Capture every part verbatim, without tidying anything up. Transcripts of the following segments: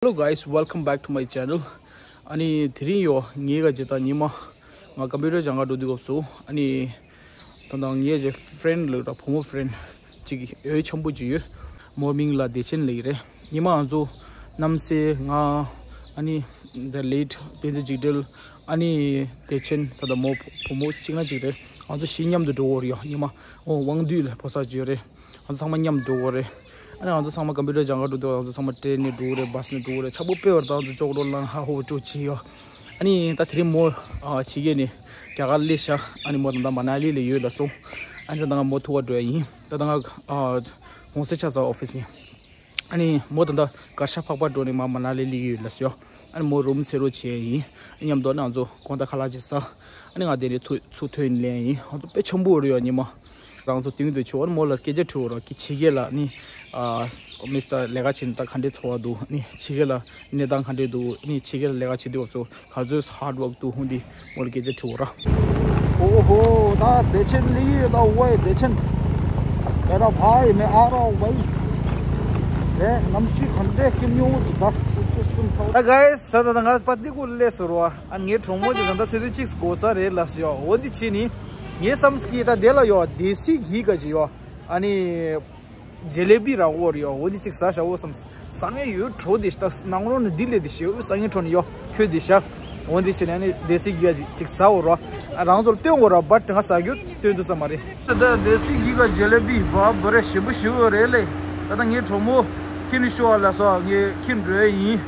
Hello guys, welcome back to my channel. ཨ་ནི་དེ་རིང་ཡོ་ངེད་ཀ་ཇི་ལྟར་ཉི་མ་ང་ཀམ་པུ་ཊར་སྦྱང་ག་འགྲོ་དུས་སྐབས་སུ་ཨ་ནི་ད་ལྟ་ངེད་ཀྱི་ཕི་རེན་ལ་ར་བུ་མོ་ཕི་རེན་གཅིག་འོས་འཆམ་པོ་གཅིག་ཡོད། མོ་མིང་ལ་བདེ་ཆེན་ལབ་ཀྱི་རེད། ཉི་མ་ང་ཚོ་རྣམ་སྲས་ང་ཨ་ནི་the late བསྟན་འཛིན་འཇིགས་བྲལ། ཨ་ནི་བདེ་ཆེན་ད་ལྟ་མོ་བུ་མོ་གཅིག་ན་གཅིག་རེད། ང་ཚོ་བཞི་མཉམ་དུ་འགྲོ་གི་ཡོད་རེད་ཡོ་ཉི་མ། ཨོ་དབང་འདུས་ལ་ཕོ་གསར་གཅིག་ཡོད་རེད། ང་ཚོ་ཚང་མ་མཉམ་འགྲོ་གི་རེད། ཨ་ནི་ང་ཚོ་ཚང་མ་ཀམ་པུ་ཊར་སྦྱང་ག་འགྲོ་དུས་ང་ཚོ་ཚང་མ་ཊེན་ནས་འགྲོ་གི་རེད། བྷ་སི་ནས་འགྲོ་གི་རེད། ཆག་པོ་དཔེ་བར་དང་ཚོ་ཅོག་རོ་ལང་ཧ་ཧོ་ཅོ་ཆི་ཡོ། ཨ་ནི་ད་དེ་རིང་མོ་ཨ་ཕྱི་རྒྱལ་ནས་རྒྱ་གར་སླེབས་ཤག་ཨ་ནི་མོ་ད་ལྟ་མ་ན་ལི་ལ་ཡོད་ལབ་སོང་། ཨ་ནི་ད་ལྟ་ང་མོ་ཐུག་ག་འགྲོ་ཡ་ཡིན། ད་ལྟ་ང་ཨ་གོང་སེ་ཆ་ཚ་ཨོ་ཕི་སི་ནས། ཨ་ནི་མོ་ད་ལྟ་གར་ཤ་ཕག་པ་འགྲོ་ནས་མ་མ་ན་ལི་སླེབས་ཡོད་ལབ་སོང་ཡོ། ཨ་ནི་མོ་རུམ་སེ་རོ་བྱས་ཡིན། ཨ་མཉམ་དུ་ཨ་ནི་ང་ཚོ་དགོང་དག་ཁ་ལག་ཅིག་ཟ། ཨ་ནི་ང་དེ་ནས་ཚུར་ཚུར་ཐོན་ལེན་ཡིན། ང་ཚོ་དཔེ་འཆམ་པོ་རེད་ཡོ་ཉི་མ། རང་ཚོ་དེང་དུས་ཆུ་བར་མོ་ལ་སྐད་ཆ་དྲིས་འོ་ར་ཀི་ཕྱི་རྒྱལ་ལ་ནི་ཨ་མི་སི་ཊར་ལས་ཀ་བྱེད་ནི་ད་ག་འདྲའི་འཚོ་བ་འདུག་ནི་ཕྱི་རྒྱལ་ལ་གནས་སྟངས་ག་འདྲའི་འདུག་ནི་ཕྱི་རྒྱལ་ལ་ལས་ཀ་བྱེད་དུས་སྐབས་སུ་ག་ཚོད་ཧར་ཌི་ཝརྐ་འདུག་ཧུན་དི་མོ་ལ་སྐད་ཆ་དྲིས་འོ་ར། ཨོ་ཧོ་ད་བདེ་ཆེན་ལི་ཡོད་ད་ཝེ་བདེ་ཆེན། ཨེ་ར་བྷའི་མེ་ཨ་ར་ཝེ། རེད་གནམ་གཤིས་ག་འདྲའི་སྐྱིད་ཉོ་འདུག་ད་ཁུ་ཁུ་སུམ་ཚ། ད་ག་ཡེ་ས་ད་ད་ང་པ་ཏི་ཀུ་ལས་སོ་ར་ཨ་ངའི་གྲོགས་མོ་དེ་ད་ད་ཚེ་དུས་གཅིག་དགོས་ས་རེད་ལབ་སོང་ཡོ། འོ་འདི་ཕྱིན་ནི་ངའི་བསམ་སྐྱིད་ད་དེ་ལ་ཡོ་དེ་སི་གི་ག་ཅི་ཡོ། ཨ་ནི་ཇེ་ལེ་བི་ར་འོ་རེ་ཡོ་འོ་འདི་གཅིག་ཟ་ཤ་འོ་བསམ་ས་ངའི་ཡོད་གྲོགས་དེ་ད་ནང་ལོགས་ནས་འདི་ལས་དེ་ཤེས་འོ་ས་ངའི་གྲོགས་ནི་ཡོ་ཁྱོད་དེ་ཤ། འོ་འདི་ཕྱིན་ནི་ཨ་ནི་དེ་སི་གི་ག་ཅི་གཅིག་ཟ་འོ་ར་ཨ་རང་ཚོར་སྟོན་འོ་ར་བ་ད་ང་ཟ་རྒྱུ་སྟོན་དུ་ས་མ་རེད། ད་དེ་སི་གི་ག་ཇེ་ལེ་བི་བ་བ་རེ་ཞིམ་པོ་ཞིག་ཡོད་རེད་ལེ། ད་ད་ངའི་གྲོགས་མོ་ཁྱེད་ནི་ཤོ་ཨ་ལ་སོ་ངའི་ཁྱེད་འགྲོ་ཡ་ཡིན།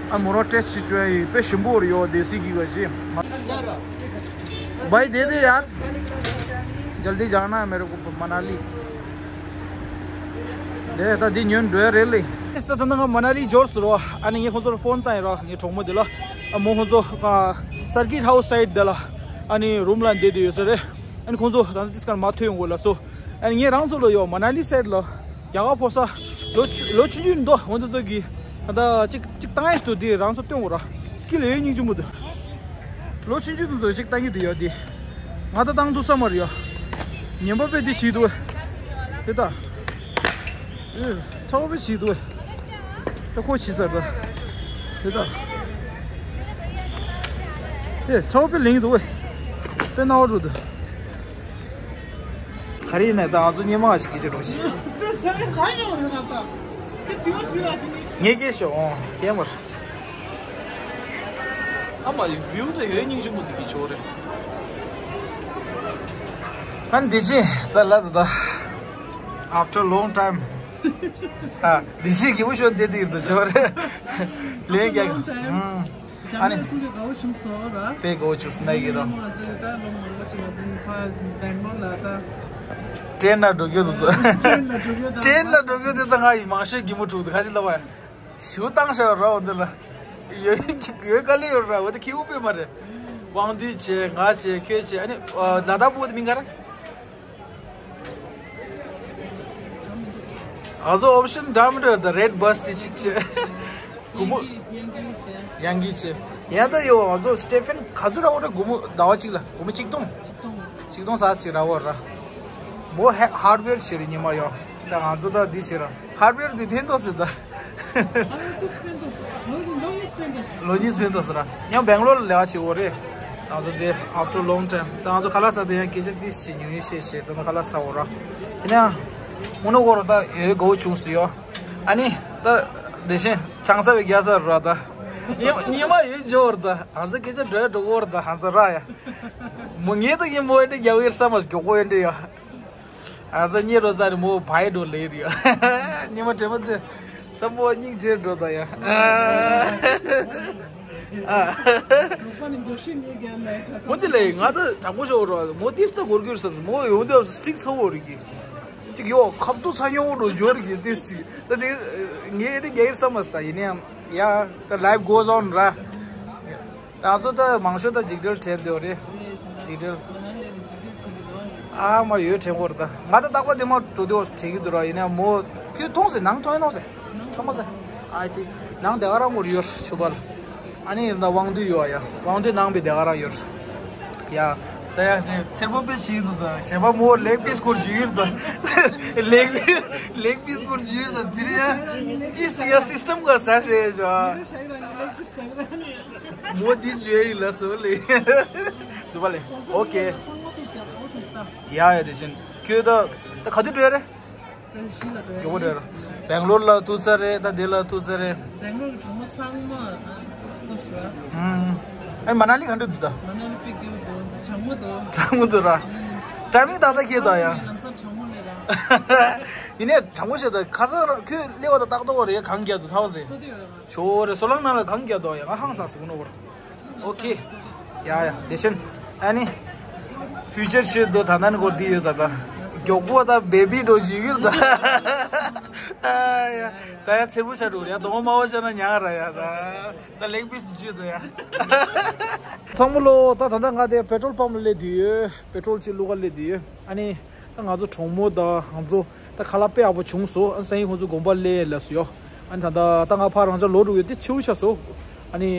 ཨ་མོ་རང་ཊེ་སི་ཊི་བྱེད་ཡོད་དཔེ་ཞིམ་པོ་རེད་ཡོ་དེ་སི་གི་ག་ཅི། भाई दे दे यार। जल्दी जाना है मेरे को मनाली। དེ་ད་འདི་ཉོས་འགྲོ་ཡ་རེད་ལེ། ཨེ་ད་ད་ང་མ་ན་ལི་འབྱོར་སོང་རོ། ཨ་ནི་ངས་ཁོང་ཚོར་ཕོན་བཏང་ཡིན་རོ་ངའི་གྲོགས་མོ་དེ་ལ། ཨ་མོ་ཁོང་ཚོ་ཨ་སར་ཀིཊ་ཧའུ་སི་སའིཌ་དེ་ལ་ཨ་ནི་རུམ་ལ་བསྡད་དེ་ཡོད་ས་རེད། ཨ་ནི་ཁོང་ཚོ་ད་ལྟ་ཏིས་ཀར་མ་ཐོན་ཡོང་གོ་ལ་སོ། ཨ་ནི་ངས་རང་ཚོ་ལ་ཡོད་མ་ན་ལི་སའིཌ་ལ་རྒྱ་གར་ཕོ་གསར་ལོ་ཆུ་ལོ་ཆུང་ཆུང་འདུག་འོན་ཏེ་ཚོ་གི་ད་ལྟ་ཅིག་ཅིག་བཏང་ཡས་འདུག་དེ་རང་ཚོ་སྟོན་གོ་ར་སི་ཀིལ་ཡོད་སྙིང་རྗེ་མོ་འདུག་ལོ་ཆུང་ཆུང་དུ་ཚོ་ཅིག་བཏང་གི་འདུག་ཡོད་དེ། ང་ད་བཏང་འདུག་ས་མ་རེད་ཡོད། ཉན་པ་པས་འདི་བྱེད་འདུག་དེ་ད། ཨེ། ཚ་བ་པས་བྱེད་འདུག་ད་ཁོ་བྱེད་ས་ད། དེ་ད། ཨེ། ཚ་བ་པས་ལེན་འདུག་དཔེ་སྣང་བ་འགྲོ་འདུག་ག་རེ་ཡིན་ནའི་ད་ང་ཚོ་སྙེ་མ་ཞིག་སྐད་ཆ་འགྲོ་ཞིག་ངས་སྐད་ཤོད་འོང་སྐད་མར། ཨ་མ་ཡི་བིའུ་དེ་ཡོད་སྙིང་རྗེ་མོ་དེ་གི་ཆོག་རེད། ཨ་ནི་དེ་ཅི་ད་ལ་ད་ད། After long time. ཨ་དེ་ཅི་གི་བུ་ཤོན་དེ་དེ་ཡིན་ད་ཆོག་རེད། ལས་ཀྱང་། ཨ་ནི། དཔེ་དགའ་བོ་བྱུང་སོང་ད། ཏྲེན་ལ་འགྲོ་རྒྱུ་དུ་ཚོ། ཏྲེན་ལ་འགྲོ་རྒྱུ་དེ་ད་ང་ཡི་མང་ཤོས་གི་མོ་ཕྲུག་དུ་ཁ་ཅིག་ལབ་པ། ཞུ་བཏང་ཤག་ར་འོ་འདི་ལ། ཡོད་ཡོད་ག་ལེ་ཡོད་ར་འོ་དེ་ཁྱེའུ་དཔེ་མ་རེད། དབང་འདུས་བྱས་ང་བྱས་ཁྱོད་བྱས་ཨ་ནི་ལ་དྭགས་པོ་དེ་མིང་ག་རེ། ཨ་ཟོ་ཨོབ་ཤན་འདྲ་མི་འདྲ་ད་རེད་བྷ་སི་དེ་གཅིག་བྱས། དགུ་མོ། ཡང་གི་བྱས། ཡང་ད་ཡོ་ཨ་ཟོ་སི་ཊེ་ཕན་ག་ཚོད་ར་འོ་ར་དགུ་མོ་ཟླ་བ་གཅིག་ལ་དགུ་མོ་གཅིག་སྟོང་། གཅིག་སྟོང་ཟ་གཅིག་ར་འོ་ར། མོ་ཧེ་ཧར་ཌི་ཝེར་བྱེད་རེད་ཉི་མ་ཡོ། ད་ང་ཚོ་ད་འདི་བྱེད་ར། ཧར་ཌི་ཝེར་འདི་ཕན་ཐོགས་སྲིད་ད། ལོ་གཉིས་ཕན་ཐོགས་སྲིད་ར། ཡང་སྦེང་ལོར་ལ་ལས་ཀ་བྱེད་འོ་རེད། ང་ཚོ་དེ་after long time ད་ང་ཚོ་ཁ་ལག་ཟ་དུས་ཡང་སྐད་ཆ་ཏིས་བྱེད་ཉུང་ཉུང་བཤད་བཤད་ད་ནི་ཁ་ལག་ཟ་འོ་ར། ཡིན་ན་ཡང་། དངོས་གནས་ཁོ་ར་ད་ཡོད་དགའ་བོ་བྱུང་སོང་ཡོ། ཨ་ནི། ད། དེ་བཞིན་ཆང་ས་བའི་རྒྱ་ས་ར་ད། ཉི་ཉི་མ་ཡོད་འཇོ་བར་ད་ཧང་ཚ་སྐད་ཆ་འགྲོ་ཡ་འགྲོ་གོ་བར་ད་ཧང་ཚ་ར་ཡ། མོ་ངེད་ད་ཡིན་མོ་ཨེ་འདྲ་རྒྱ་བོའི་ས་མ་མགྱོགས་པོ་ཨེ་འདྲ་ཡ། ཨ་ཙི་གཉིད་རོ་ཙ་རི་མོ་བའི་འགྲོ་ལེ་རི་ཡ། ཉི་མ་དྲན་པ་དེ་ད་མོ་སྙིང་རྗེ་འགྲོ་ད་ཡ། ཨ། ལུག་པ་ནི་འགྲོ་ཤུལ་ཉེ་རྒྱ་ལ་ཆ། མོ་དེ་ལས་ང་ད་དྲང་པོ་ཤོར་རོ་མོ་ཏིས་ད་སྒོར་གྱུར་སམ་མོ་ཡོང་དུས་སི་ཊིག་ཚ་བོ་རི་གི། ཅིག་ཡོ་ཁབ་ཏུ་ཚ་ཉོ་འགྲོ་འབྱོར་གི་ཏིས་ཅིག་ད་དེ་ངས་རི་རྒྱ་ཡིར་ས་མ་སི་ད་ཡིན་ནའང་ཡ་ད་life goes on ར། ང་ཚོ་ད་མང་ཤོས་ད་འཇིགས་བྲལ་དྲན་འདོད་རེད། འཇིགས་བྲལ། ཨ་མ་ཡོད་དྲན་གོ་རེད་ད། ང་ད་རྟག་པ་དེ་མ་འགྲོ་དུས་དྲན་གི་འདུག་ར། ཡིན་ན་མོ་ཁྱོད་མཐོང་སེ་ནང་མཐོང་ཡིན་ནོ་སེ། མཐོང་མ་སེ། ཨ་ཅིག་ནང་དེ་ག་རང་མོར་ཡོད་ཆུ་བར། ཨ་ནི་ཡིན་ད་དབང་འདུས་ཡོད་ཡ། དབང་འདུས་ནང་པའི་དེ་ག་རང་ཡོད། ཡ། ད་ཡ་ནི་སེར་པོ་པེ་ཞིག་འདུག་ད་ཞེ་པ་མོ་ལེག་པིས་སྐོར་འཇུ་ཡིར་ད་ལེག་པིས་ལེག་པིས་སྐོར་འཇུ་ཡིར་ད་དེ་རིང་ཡ་ཏིས་ཡ་སིསྟམ་ག་ས་ཞེ་ཞོ། མོ་འདི་འཇུ་ཡིན་ལ་སོ་ལེ། ཟུ་བ་ལེ། ཨོ་ཀེ། ཡ་ཡ་དེ་བཞིན་ཁྱོད་ད་ད་ག་དུས་འགྲོ་ཡ་རེད། ད་བཞི་ལ་འགྲོ་ཡ་མགྱོགས་པོ་རེད། རེད། སྦེང་ལོར་ལ་ཐུག་ཚར་རེད། ད་འདི་ལ་ཐུག་ཚར་རེད། སྦེང་ལོར་གྱི་གྲོགས་མོ་ཚང་མ་ཐུག་སོང་ར། ཨ་ནི་མ་ན་ལི་ག་འདྲ་འདུག་ད། མ་ན་ལི་དཔེ་སྐྱིད་པོ་འདུག་གྲང་མོ་འདུག་གྲང་མོ་འདུག་ར། ཊའི་མིང་ཏག་ཏག་ཁེལ་ད་ཡ། ལམ་སང་གྲང་མོ་ལས་ར། ཡིན་ནའི་གྲང་མོ་ཞེ་ད་ཁ་སང་ར་ཁོས་སླེབས་པ་ད་ཏག་ཏག་རེད། གངས་རྒྱབ་ཏུ་ཐག་ཟེ། སོ་དེ་ཡོད་ར། ཞོ་རེད། སོ་ལང་ནང་ལ་གངས་རྒྱབ་ཏུ་ཡ་ང་ཧང་སངས་སུ་ནོ་བར། ཨོ་ཁེ། ཡ་ཡ་དེ་བཞིན་ཨ་ནི། ཕིའུ་ཅར་ཆེད་དུ་ད་ལྟ་ནི་སྐོར་འདི་ཡོད་ད་ད། མགྱོགས་པོ་ད་བེ་བི་འགྲོ་བཞིན་ཡོད་ད། ཨ་ཡ། ད་ཡ་ཚེར་པོ་ཤ་འགྲོ་ཡ་དོ་མ་མ་བ་ཤ་ན་ཉག་ར་ཡ་ད། ད་ལེག་པིས་འདི་ཆེད་དུ་ཡ། ཚང་མ་ལོ་ད་ད་ད་ང་དེ་པེ་ཊོལ་པམ་ལ་སླེབས་དུས་ཡོད། པེ་ཊོལ་ཅིག་བླུག་ག་སླེབས་དུས་ཡོད། ཨ་ནི། ད་ང་ཚོ་གྲོགས་མོ་དང་ང་ཚོ་ད་ཁ་ལག་དཔེ་ཡག་པོ་བྱུང་སོང་། ཨ་ནི་སང་ཉིན་ཁོང་ཚོ་དགོན་པ་སླེབས་ལབ་སོང་ཡོ། ཨ་ནི་ད་ལྟ་ད་ང་ཕར་རང་ཅག་ལོག་འགྲོ་ཡོད་དེ་ཕྱིའུ་ཆ་སོང་། ཨ་ནི་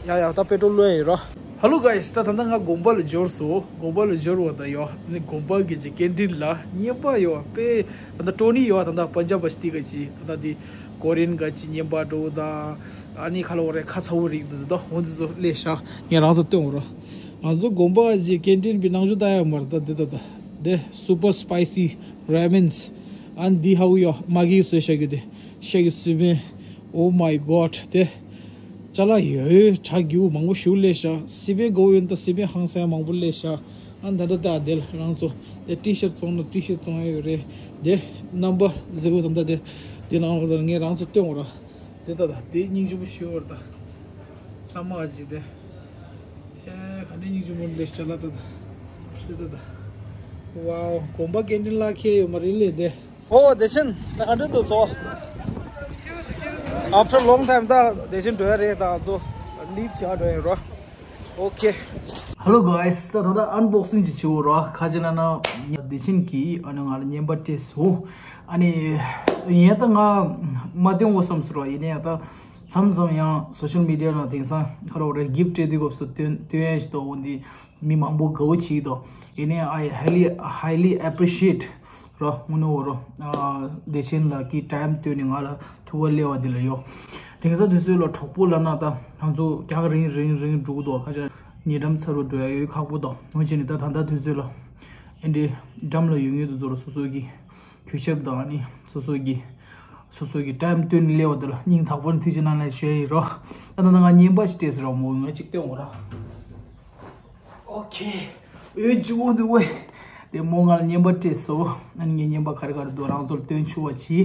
ཡ་ཡ་ད་པེ་ཊོལ་ལོན་ཡིན་ར། Hello guys, ད་ད་ལྟ་ང་དགོན་པ་ལ་འབྱོར་སོང་། དགོན་པ་ལ་འབྱོར་བ་ད་ཡོ། ཨ་ནི་དགོན་པ་གི་ཅིག་ཀེན་ཊིན་ལ་བརྙན་པ་ཡོ་དཔེ་ད་ལྟ་ཀྲོ་ནི་ཡོ། ད་ལྟ་པན་ཇབ་པ་ཞིག་དེ་ག་ཅིག་ད་ལྟ་དེ་ཀོ་རི་ཡན་ག་ཅིག་བརྙན་པ་འགྲོ་ད། ཨ་ནི་ཁ་ལོ་རེ་ཁ་ཚ་བོ་རིག་འདུག་ད་འོ་འདི་ཚོ་སླེབས་ཤག་ངས་རང་ཚོ་སྟོན་འོ་ར། ང་ཚོ་དགོན་པ་གི་ཀེན་ཊིན་པའི་ནང་ཆུ་ད་ཡ་མར་ད་འདི་ད་ད། འདི་super spicy ramens། ཨ་ནི་འདི་ཧ་གོ་ཡོ། མ་གི་སོས་ཤ་གི་དེ་ཤ་གི་སི་པན། Oh my god དེ་ཅ་ལག་ཡོད་ཡོད་གྲ་རྒྱུ་མང་པོ་ཞུ་སླེབས་ཤག་སི་པན་དགོས་ཡོད་ད་སི་པན་ཧང་སང་མང་པོ་སླེབས་ཤག་ཨ་ནི་ད་ད་ད་དེ་ལ་རང་ཚོ་དེ་ཊི་ཤར་བཙོང་ན་ཊི་ཤར་བཙོང་ཡ་ཡོད་རེད། དེ་རྣམ་པ་ཟེར་གོ་ད་ད་དེ་དེ་ནང་ལ་ངས་རང་ཚོ་སྟོན་འོ་ར། དེ་ད་ད་དེ་སྙིང་རྗེ་མོ་ཞུ་བར་ད། ལྷ་མ་ཨ་ཅིག་དེ། ཨེ་ག་འདྲའི་སྙིང་རྗེ་མོ་ལས་ཅ་ལག་ད་ད། དེ་ད་ད། Wow དགོན་པ་ཀེན་ཊིན་ལ་ཁེལ་ཡོད་མ་རེད་ལེ་དེ། ཨོ་བདེ་ཆེན་ད་ག་འདྲ་འདུག་ཚོ། After long time ད་བདེ་ཆེན་འགྲོ་ཡ་རེད་ད་ང་ཚོ་ལིབ་བྱེད་འགྲོ་ཡ་རོ། Okay. Hello guys ད་ད་ད་ཨན་བོག་སིང་ཅིག་བྱེད་འོ་རོ། ཁ་ཅིག་ན་ན་བདེ་ཆེན་གྱིས་ཨ་ནི་ང་ལ་བརྙན་པ་སྤྲད་སོང་། ཨ་ནི་ཡིན་ད་ང་མ་བསྟན་འོ་བསམ་སོང་རོ། ཡིན་ནའི་ད། མཚམས་མཚམས་ཡང་སོ་ཤལ་མི་ཌི་ཡ་ནང་དེང་སང་ཁ་རོག་རེ་གིཕ་སྤྲད་དུས་སྐབས་སུ་སྟོན་སྟོན་ཡ་ཞིག་འདུག་འོ་འདི་མི་མང་པོ་དགའ་བོ་བྱེད་ཀྱི་འདུག་ཡིན་ནའི་I highly highly appreciate རོ། དངོས་གནས་འོ་རོ། ཨ་བདེ་ཆེན་ལགས་ཀྱིས་ཊའིམ་བཏོན་ནས་ང་ལ་ཐུག་པ་སླེབས་པ་འདི་ལ་ཡོ། དེང་སང་དུས་ཚོད་ལ་གྲོགས་པོ་ལབ་ན་ད་ང་ཚོ་རྒྱང་རིང་རིང་རིང་འགྲོ་གི་འདུག་ཁ་ཅིག་ཉེ་འགྲམ་ཚ་རུ་འགྲོ་ཡ་ཡོད་ཁག་པོ་འདུག་འོན་ཀྱང་ནི་ད་ད་ལྟ་དུས་ཚོད་ལ་ཨེ་འདྲའི་འགྲམ་ལ་ཡོད་ངེས་དུ་ཚོ་ར་སོ་སོ་གི་གུས་ཞབས་དང་ནི་སོ་སོ་གི་སོ་སོ་གི་ཊའིམ་བཏོན་ནས་སླེབས་པ་དེ་ལ་སྙིང་ཐག་པ་ནས་ཐུགས་རྗེ་གནང་ལ་ཞུ་ཡི་རོ། ད་ད་ང་བརྙན་པ་ཞིག་སྤྲད་ཟེར་རོ། མོ་ང་གཅིག་སྟོན་འོ་ར། ཨོ་ཁེ། འོད་ཅི་འོ་འདུག་ཝེ། དེ་མོ་ང་ལ་བརྙན་པ་སྤྲད་སོ། ཨ་ནི་ངས་བརྙན་པ་ག་རེ་ག་རེ་འདུག་རང་ཚོར་སྟོན་ཆུ་བ་ཆི།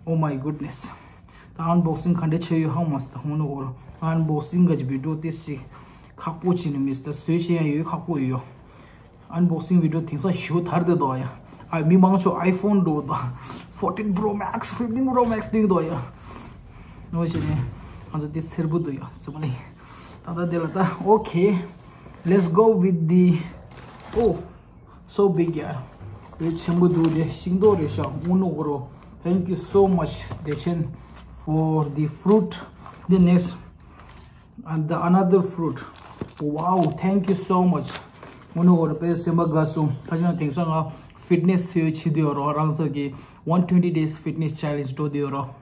Oh my goodness ད་ཨན་བོག་སིང་ག་འདྲ་བྱས་ཡོད་ཧང་མ་སི་ད་ཧོང་ནོ་གོ་རོ། ཨན་བོག་སིང་ག་ཅི་བི་ཌི་ཡོ་ཏེ་སི་ཁག་པོ་ཆི་ནི་མི་སི་ད་བཟོས་བྱས་ཡང་ཡོད་ཁག་པོ་ཡོད་ཡོ། Unboxing video དེང་སང་ཞུ་དར་དེ་དོ་ཡ། ཨ་མི་མང་ཆོ་iPhone འགྲོ་དོ། Fourteen Pro Max, fifteen Pro Max དེ་དོ་ཡ། ནོ་ཞེ་ནས་ང་ཚོ་དེ་སེར་པོ་དུ་ཡ་ཙི་མ་ལི། ད་ད་དེ་ལ་ད་okay, let's go with the, oh, so big ཡ། དེ་ཆེན་པོ་དུ་དེ་ཤིང་ཏོག་རེད་ཤག་དངོས་གནས་གོ་རོ། Thank you so much བདེ་ཆེན་for the fruit, the next and the another fruit. Wow, thank you so much. དངོས་གནས་ཁོ་རང་དཔེ་སེམས་པ་དགའ་སོང་། ཁ་ཅིག་ན་དེང་སང་ང་ཕིཊ་ནེ་སི་ཟེར་བའི་ཆེད་དུ་ཡོད་རོགས། རང་ཚོ་གི་one twenty days fitness challenge འགྲོ་དུ་ཡོད་རོགས།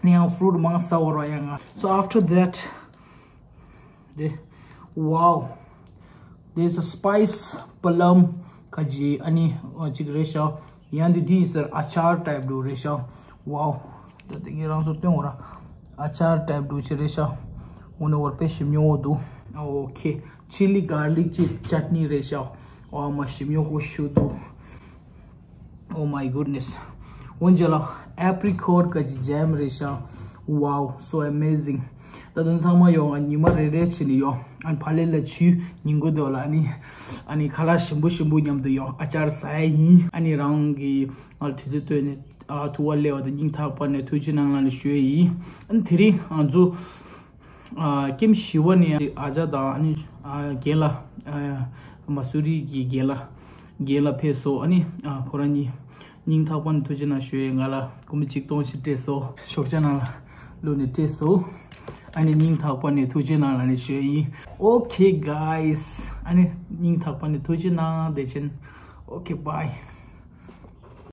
ནི་ཡང་ཕུ་རུ་ཊི་མང་ས་འོ་རོགས་ཡང་ང་། So after that དེ། Wow, there's a spice plum ཁ་ཅིག་ཨ་ནི་ཨ་ཅིག་རེད་ཤག་ཡང་འདི་འདི་ཡིན་ཟེར་ཨ་ཅར་ཊའིབ་འདྲ་རེད་ཤག Wow, ད་དེ་ངས་རང་ཚོ་སྟོན་འོ་ར། ཨ་ཅར་ཊའིབ་འདྲ་ཅིག་རེད་ཤག་འོ་ནི་འོར་དཔེ་ཞིམ་ཉོ་འོ་འདུག Okay, chili garlic ཅིག་ཅཊ་ནི་རེད་ཤག་འོ་མ་ཞིམ་ཉོ་ཁོ་ཞུ་འདུག Oh my goodness. འོན་ཅེ་ལ་apricot ཁ་ཅིག་ཇེམ་རེད་ཤག Wow, so amazing. ད་དུང་ཚང་མ་ཡོང་ང་ཉི་མ་རེ་རེ་བྱས་ནས་ཡོང་། ཨ་ཕ་ལེ་ལ་ཆུ་ཉིན་གུང་དུ་ལ་ཨ་ནི་ཨ་ནི་ཁ་ལག་ཞིམ་པོ་ཞིམ་པོ་མཉམ་དུ་ཡོང་ཨ་ཅར་ཟ་ཡ་ཡིན། ཨ་ནི་རང་གི་ང་ལ་དུས་ཚོད་བཏོན་ནས་ཨ་ཐུག་པ་སླེབས་པ་དང་སྙིང་ཐག་པ་ནས་ཐུགས་རྗེ་གནང་ལ་ནས་ཞུ་ཡ་ཡིན། ཨ་ནི་དེ་རིང་ང་ཚོ་ཨ་ཀེམ་བཞི་པ་ནས་ཨ་ཅག་དང་ཨ་ནི་ཨ་རྒན་ལགས་ཨ་མ་སུ་རི་གི་རྒན་ལགས་རྒན་ལགས་ཕེབས་སོང་། ཨ་ནི་ཨ་ཁོ་རང་གཉིས་སྙིང་ཐག་པ་ནས་ཐུགས་རྗེ་གནང་ཞུ་ཡས། ང་ལ་སྒོར་མོ་ཆིག་སྟོང་ཞིག་སྤྲད་སོང་། ཞོགས་ཇ་ནང་ལ་བླུགས་ནས་སྤྲད་སོང་། ཨ་ནི་སྙིང་ཐག་པ་ནས་ཐུགས་རྗེ་གནང་ལབ་ནས་ཞུ་ཡིན། Okay guys, ཨ་ནི་སྙིང་ཐག་པ་ནས་ཐུགས་རྗེ་གནང་། བདེ་ཆེན། Okay, bye.